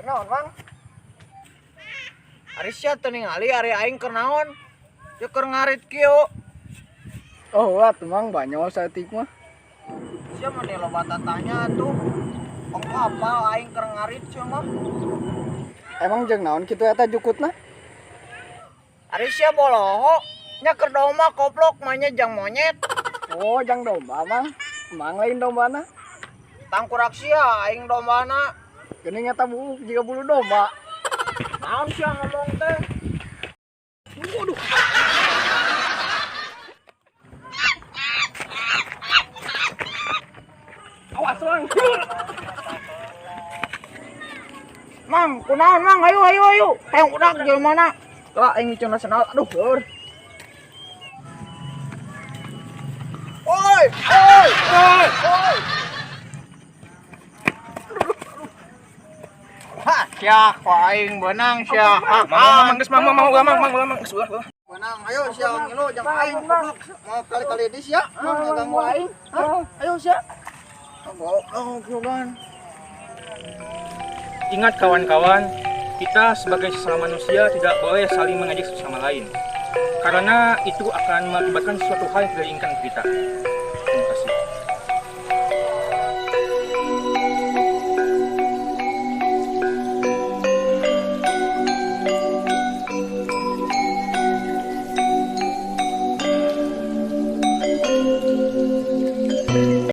Kenaon, Mang? Ari sia teu ningali ari aing keur naon? Ya keur ngarit kieu. Oh, atuh Mang banyol saeutik mah. Sia mah loba tatanya atuh. Ongko apal aing keur ngarit sia mah. Emang jeung naon kitu eta jukutna? Ari sia boloho. Nya keur domba koplok mah nya jang monyet. Oh, jang domba, Mang. Mang lain dombana. Tangkurak sia aing dombana. Geuning eta buuk jiga bulu domba. Naon sia ngomong teh? Waduh. Awas, Mang. Mang, kunaon Mang? Ayo ayo ayo. Hayang udak jelema na. Lah aing micuna sendal. Aduh, leur. Oi, oi, oi, oi. Ha, sia, ku aing beunang sia. Mang, mang, geus mang, mang, mang, mang, mang, mang, geus ulah, ulah. Beunang, ayo sia ngilu jang aing goblok. Mau kali-kali di sia, mau ngaganggu aing. Hah? Ayo sia. Goblok, goblok. Ingat kawan-kawan, kita sebagai sesama manusia tidak boleh saling mengejek satu sama lain. Karena itu akan mengakibatkan suatu hal yang tidak diinginkan kita. Terima kasih.